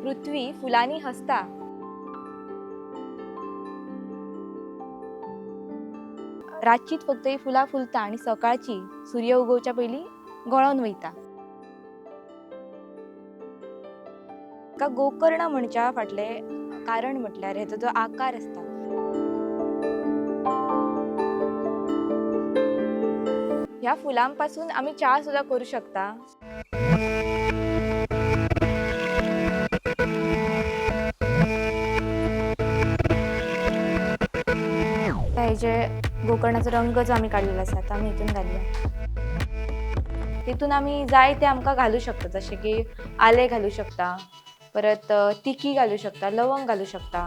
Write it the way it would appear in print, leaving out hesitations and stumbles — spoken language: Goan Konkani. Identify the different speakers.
Speaker 1: पृथ्वी फुलांनी हसता. रातचीच फक्त ही फुलां फुलता आनी सकाळची सूर्य उगवच्या पयलीं गळोन वयता. हाका गोकर्ण म्हणच्या फाटलें कारण म्हटल्यार हेजो जो आकार आसता, ह्या फुलां पासून आमी च्या सुद्दां करूं शकता. हेजे गोकर्णाचो रंग जो आमी काडलेलो आसा तो आमी हितून घालया. तितून आमी जाय ते आमकां घालूं शकता, जशें की आलें घालूं शकता, परत तिकी घालूं शकता, लवंग घालूं शकता.